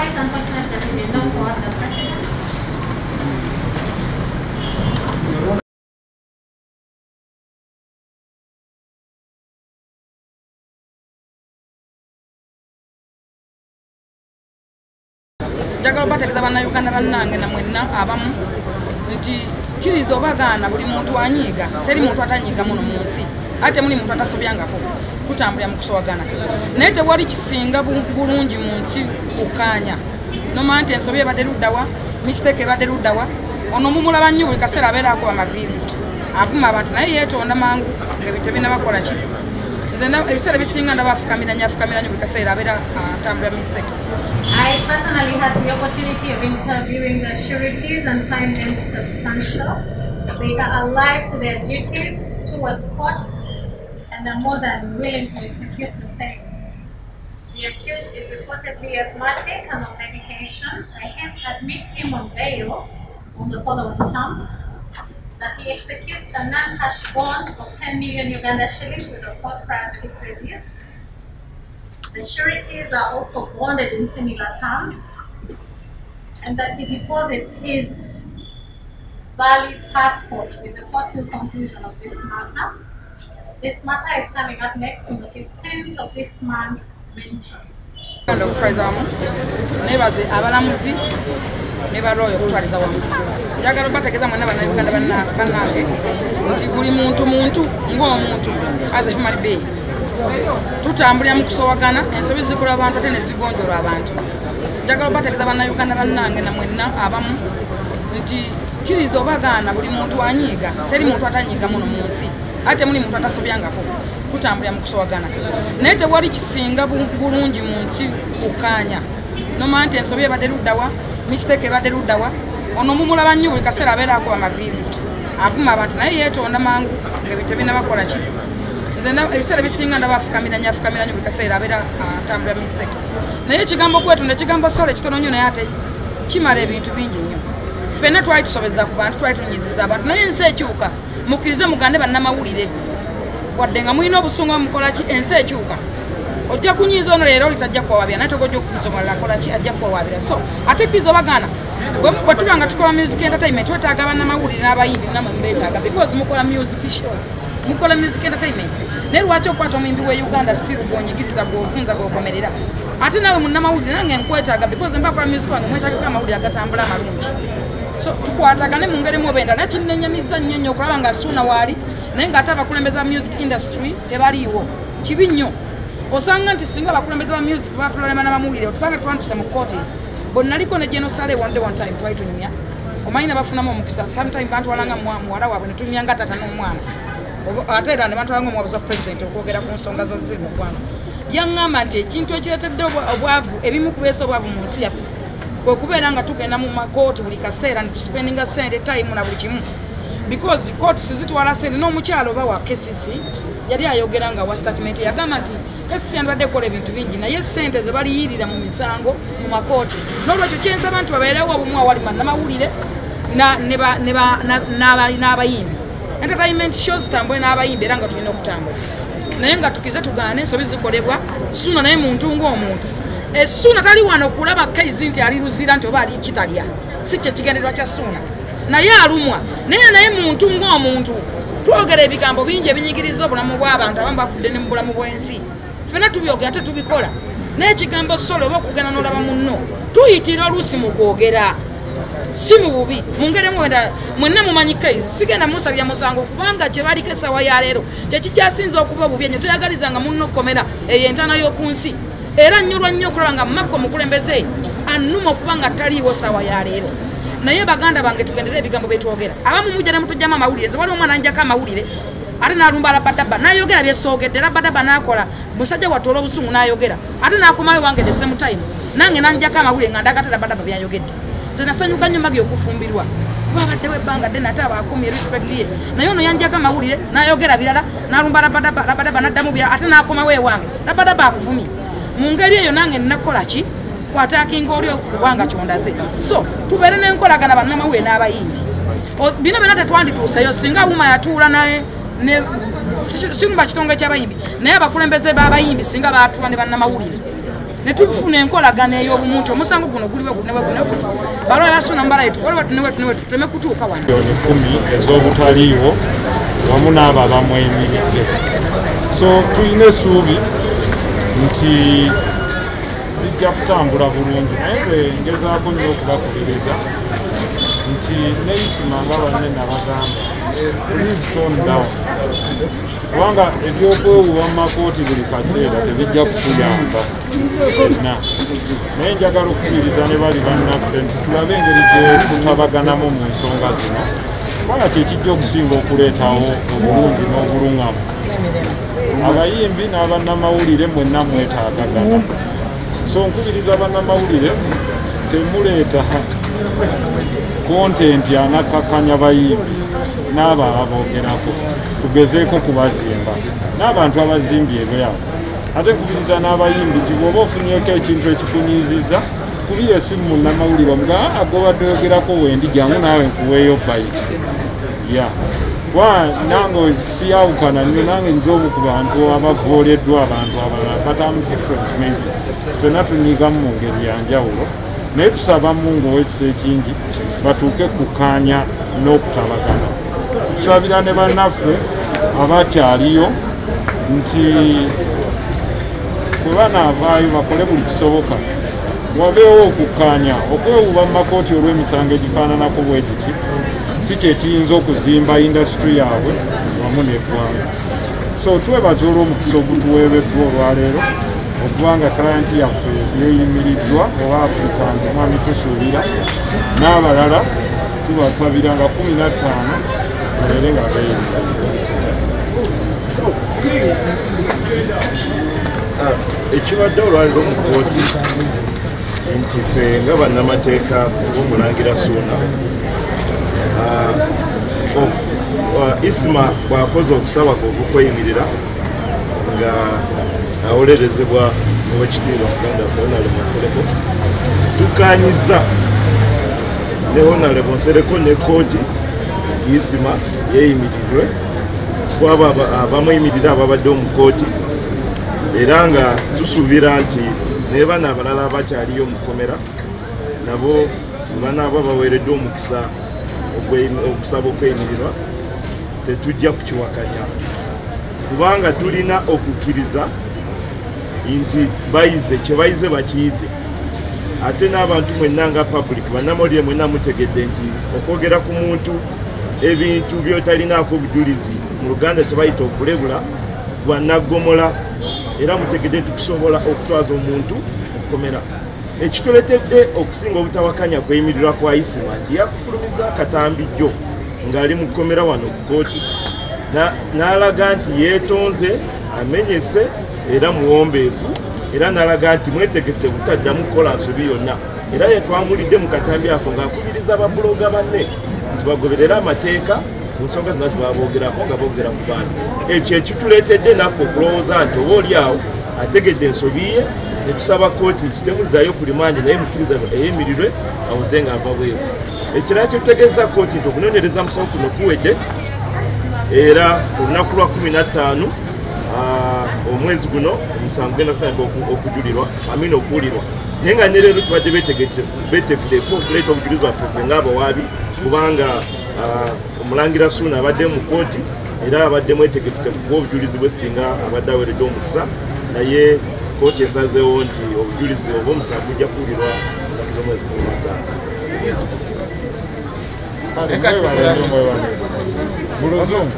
quite unfortunate that we did not forward the precedents. Njagala obategeeza bannayuganda bannange na mwenna abamu nti kkiriza obagaana buli muntu anyiiga, teri muntu atanyiiga muno mu nsi, ate temuli muntu atasobyangako, tutambulira mu kusowagana. Naye tewali kisinga bulungi mu nsi kukkaanya. Nomanya nti ensobi ebadde luddawa, mistake ebadde luddawa, ono mumulaba nnyo buli kaseera abeera akuba amaviivi, avuma abantu naye yeetonda mangu ng'ebintu tebinnabakola ki. Nze ebiseera ebisinga ndaba afukamira nnyo buli kaseera abeera atambulira mistakes. I personally had the opportunity of interviewing the sureties and find them substantial. They are alive to their duties towards court and are more than willing to execute the same. The accused is reportedly asthmatic and on medication. I hence admit him on bail on the following terms: that he executes a non-cash bond of 10 million Uganda shillings with the court prior to his release. The sureties are also bonded in similar terms, and that he deposits his valid passport with the court till conclusion of this matter. This matter is coming up next on the 15th of this month mentioned. Okutwaliza wamu nebaze abalamuzi ne balooya okutwaliza wamu. Njagala obategeeza mwenna bannayuganda bannange nti buli muntu muntu ng'omuntu as a human being. Tutambulira mu kusowagana, ensobi zikola abantu ate ne zigonjolwa abantu. Njagala obategeeza bannayuganda bannange na mwenna abamu nti kkiriza obagaana buli muntu anyiiga, teri muntu atanyiiga muno mu nsi, ate temuli muntu atasobyangako, tutambulira mu kusowagana. Naye tewali kisinga bulungi mu nsi kukkaanya. Nomanya nti ensobi ebadde luddawa, mistake ebadde luddawa, ono mumulaba nnyo buli kaseera abeera akuba amaviivi, avuma abantu naye yeetonda mangu ng'ebintu tebinnabakola ki. Nze ebiseera ebisinga ndaba afukamira nnyo buli kaseera abeera atambulira mistakes. Naye ekigambo kwetonda, ekigambo sorry kitono nnyo naye ate kimala ebintu bingi nnyo. Ffenna twali tusobeza ku bantu, twali tunyiziza abantu, naye ensi ekyuka. Mukkirize mugande bannamawulire, wadde nga mulina obusungu mukola ki, ensi ekyuka. Ojja kunyiiza ono leero oli tajja kuwawaabira, naye togojja okunyiiza omulala akola ki, ajja kuwawaabira. So ate kkiriza obagaana, bwe tuba nga tukola music entertainment twetaaga bannamawulire n'abayimbi nammwe mubeetaaga, because mukola music shows, mukola music entertainment. Naye lwaki okwata omuyimbi w'e Uganda still gw'onyigiriza, gw'ofunza, gw'okomerera? Ate naawe munnamawulire nange nkwetaaga, because mba kola music wange mwetaagako amawulire agatambula amalungi. So tukwatagane mu ngeri emu oba endala. Kinnenyamizza nnyo nnyo okulaba nga Ssuuna waali, naye ng'ate abakulembeze ba music industry tebaliiwo. Kibi nnyo. Osanga nti singa abakulembeze ba music baatulalema n'abamawulire, otusanga twanduse mu courts. Bwe naliko ne General Saleh one day one time twali tunyumya, omanyi ne bafunamu omukisa, sometime bantwalanga muwala waabwe ne tunyumya nga taata n'omwana, ate era ne bantwalanga omuwabuzi wa president okwogera ku nsonga z'obuziri mu ggwanga. Yaŋŋamba nti ekintu ekireetedde obwavu, ebimu ku bireese obwavu mu nsi yaffe, kwe kubeera nga tugenda mu makooti buli kaseera ne tusipendinga ssente, time na buli kimu, because kooti sizitwala ssente. N'omukyalo oba wa KCC yali ayogera nga wa statement, yagamba nti KCC yandibadde ekola ebintu bingi, naye ssente ze baliyirira mu misango mu makooti. N'olwekyo kyensaba nti babeerewo obumu awali bannamawulire n'abayimbi. Entertainment shows zitambule n'abayimbi era nga tulina okutambula, naye nga tukize tugaane ensobi zikolebwa. Ssuuna naye muntu ng'omuntu. Ssuuna tali wano kulaba Kayz nti ali Luzira nti oba ali Kitalya, si kye kigendererwa kya Ssuuna, naye alumwa. Naye muntu ng'omuntu. Twogera ebigambo bingi ebinyigiriza obulamu bw'abantu, abamu bafudde ne mu bulamu bw'ensi. Ffenna tubyogera ate tubikola, naye ekigambo sorry oba okugenda n'olaba munno tuyitira oluusi mu kwogera, si mu bubi, mu ngeri emu endala. Mwenna mumanyi Kayz, sigenda musalira musango kubanga kye baliko essaawa ya leero kyekikyasinze okuba obubi ennyo. Toyagalizanga munno okukomera eyo entaana y'oku nsi. Era nnyolwa nnyo okulaba nga Makko omukulembeze annuma okuba nga taliiwo ssaawa ya leero. Naye baganda bange tugendere ebigambo bye twogera. Abamu mujja ne mutugyamu amawulire. Nze waliwo omwana anjjako amawulire ate n'alumba Rabadaba, n'ayogera bye soogedde. Rabadaba n'akola musajja wattu olw'obusungu n'ayogera, ate n'akomayo wange the same time nange n'anjjako amawulire nga ndaga ate Rabadaba by'ayogedde. Nze nasanyuka nnyo Maggie okufumbirwa, kuba abaddewo ebbanga ddene ate abaakumye respect ye, naye ono yanjjako amawulire n'ayogera birala, n'alumba Rabadaba, Rabadaba n'addamu birala, ate n'akomawo ewange. Rabadaba akuvumye. Mu ngeri eyo nange nnakola ki? Kwataakinga oli kubanga kyondaze. So tubeere n'enkolagana bannamawulire n'abayimbi. Bino byonna tetwandituuseyo singa Wuma yatuula naye sirumba kitongole ky'abayimbi, naye abakulembeze b'abayimbi singa baatuula ne bannamawulire. Ne tufuna enkolagana ey'obumuntu omusango guno guliwe gunewe gunewe guti balooya basuna mbala tukole tunewe tunewe tuteme kutuuka wano. 10,000 ez'obutaliiwo wamu n'abo abamweyimiridde. So tulina essuubi nti bijja kutambula bulungi, naye nze ngezaako nnyo okubakubiriza nti ne Isima nga banne nabagamba please tone down, kubanga ebyokwewuba mu makooti buli kaseera tebijja kutuyamba fenna. Naye njagala okukubiriza ne bali bannaffe nti tulabe engeri gye tutabaganamu mu nsonga zino, kubanga kyekijja okusinga okuleetawo obulungi n'obulungamu. Abayimbi n'abannamawulire mwenna mwetaagagana. So nkubiriza bannamawulire temuleeta content anakakanya bayimbi n'abo aboogerako, tugezeeko kubazimba n'abantu abazimbye ebyabwe. Ate nkubiriza n'abayimbi nti bw'oba ofunyeeko ekintu ekikunyiizizza kubira essimu munnamawulire omuga agobadde oyogerako wendi jangu naawe nkuweeyo bayiti. Kuba nange siyawukana nnyo, nange nze omu ku bantu abavooleddwa abantu abalala, but I'm different maybe. Ffenna tunyigamu mu ngeri ya njawulo, naye tusaba Mungu ow'ekisa ekingi batuuke kukkaanya n'okutabagana. Tusabira ne bannaffe abakyaliyo nti bwe banaavaayo bakole buli kisoboka wabeewo okukkaanya. Okwewuba mu makooti olw'emisango egifaananako bwe giti si kye kiyinza okuzimba indasitule yaabwe wamu n'eggwanga. So twebaza olw'omukisa ogutuweebeddwa olwaleero okubanga client yaffe yeeyimiriddwa oba applicant mwami Tusuubira n'abalala, tubasabira nga 15 babeere nga beeyimiriddwa. Ekibadde olwaleero mu kkooti nti ffe nga bannamateeka b'omulangira Ssuuna, Isima bw'akoze okusaba kwe okukweyimirira nga awolerezebwa owekitiibwa muganda waffe Honorable Nsereko, tukkaanyizza ne Honorable Nsereko ne kkooti nti Isima yeeyimirirwe kwabo abamuyimirira ababadde mu kkooti, era nga tusuubira nti ne bano abalala abakyaliyo mu kkomera nabo banaaba baweereddwa omukisa okusaba okweyimirirwa, tetujja kukiwakanya kubanga tulina okukkiriza nti bayize kye bayize bakiyize. Ate n'abantu mwenna nga public bannamawulire mwenna mutegedde nti okwogera ku muntu ebintu by'otalinaako obujulizi mu Luganda kye bayita okulebula bwannaggomola, era mutegedde nti kusobola okutwaza omuntu okukomera. Ekituleetedde okusinga obutawakanya kweyimirirwa kwa Isima nti yakufulumiza akatambi jjo ng'ali mu kkomera wano ku kkooti n'alaga nti yeetonze, amenyese era muwombeefu, era n'alaga nti mwetegefu tebutaddamu kukola nsobi yonna. Era yetwamulidde mu katambi ako ng'akubiriza babuloga banne nti bagoberere amateeka mu nsonga zonna zebaboogerako nga boogera ku bantu. Ekyo ekituleetedde naffe okulowooza nti oba oli awo ategedde ensobi ye, ne tusaba kkooti nti temuzzaayo ku limandi naye mukkiriza eyimirirwe awoze ng'ava bweru. Ekirala kyetutegeeza kkooti nti okunoonyereza musango kuno kuwedde, era olunaku lwa 15 omwezi guno omusango gugenda kutandika okujulirwa amina okuwulirwa, naye nga ne leero tubadde beeteefuteefu okuleeta obujulizi bwaffe ffe ng'abawaabi, kubanga omulangira Ssuuna abadde mu kkooti era abadde mwetegefuteefu kuwa obujulizi bwe singa abadde aweereddwa omukisa, naye kkooti esazeewo nti obujulizi oba omusango gujja kuwulirwa olunaku lw'omwezi 15 omwezi guno. Muluzungu.